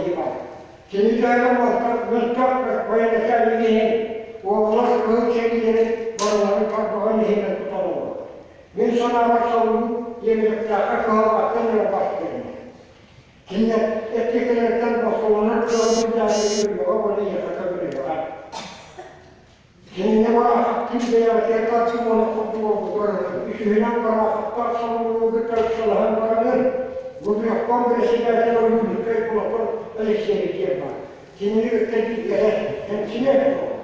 киһи баар. Кини төһө мөлтөх военачальник иһин уобалас кыһыл сэриилэрин барыларын тарбаҕын иһинэн тутан олорор. Мин санаабар салгыы Емелевтээххэ кыһалҕаттан эрэ бас бэринэр. Кинилэр эппиэкэлэриттэн босхолонор кыаҕы билээри үөрүөҕэ уонна эйиэхэ көмөлөһүөҕэ. Кинини Бараахаптыын бэйэҕитигэр тардыы курдук буолбутугар үсүһүнэн Бараахаптаах сололугу кытта ыксалаһан бараҥҥын, Губрехком бэрэссэдээтэлэ Ойуунускай Платон Алексеевич диэн баар. Кинини кытта бииргэлэс, кэмсиниэҥ суоҕа.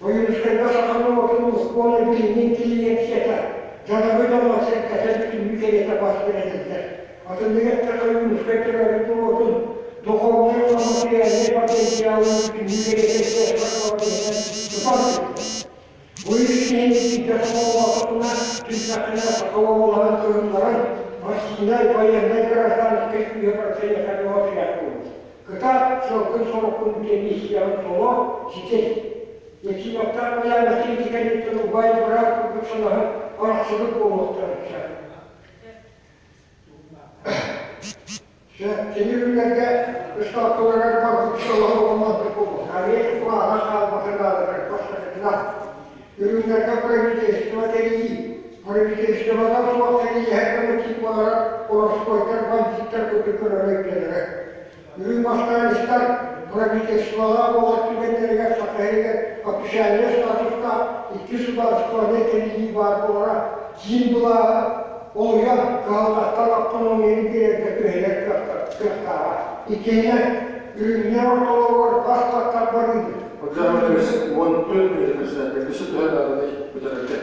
Ойуунускайга саха норуотун устуона билиҥҥи интеллигенцията, дьадаҥы дьоно сэргэтэ бүтүннүү кэриэтэ бас бэринэллэр. Атыннык эттэххэ, Ойуунускай төрөөбүт норуотун духовнай уонна материальнай потенциалын бүтүннүү кэриэтэ суохтар иһинэн тутан сылдьар. Бу үс киһини бииргэ сомоҕолоотоххуна, түмтэххинэ саха уолаһын кыһыннаран партийнай, военнай, гражданскай күүһэ барыта эйиэхэ бөҕө буолуо. Кытаат, сыалгын-соруккун комиссияҕын толор, ситис. Ефимовтаах Поляна кэнниттэн убай быраат курдук санаһан арахсыбыт буолуохтарын сөп. Кини күннэргэ ыстаапкаларыгар барбыт сылаһы оҥорбут буолуо. Арыый кураанах хаалбатын наадатыгар бастакытынан Үрүҥнэргэ правительство тэрийии, правительствота суох тэрийиһэр гына ким баҕарар ороспуойдар, бандьыыттар курдук көрөрө өйдөнөрө. Үрүҥ бастаанньыстар правительствоҕа буолар түгэннэригэр Саха сиригэр официальнай статустаах икки судаарыстыбаннай тэрийии баар буолара киин былааһы олуйан, кыһалҕаттан автономияны биэрэргэ күһэйэр кыахтааҕа. Иккиһинэн, үрүҥнэр ортолоругар бас баттар барыыны. Владимир 14 мүнүүтэ председатель, өссө төһө нааданый бүтэрэргэ?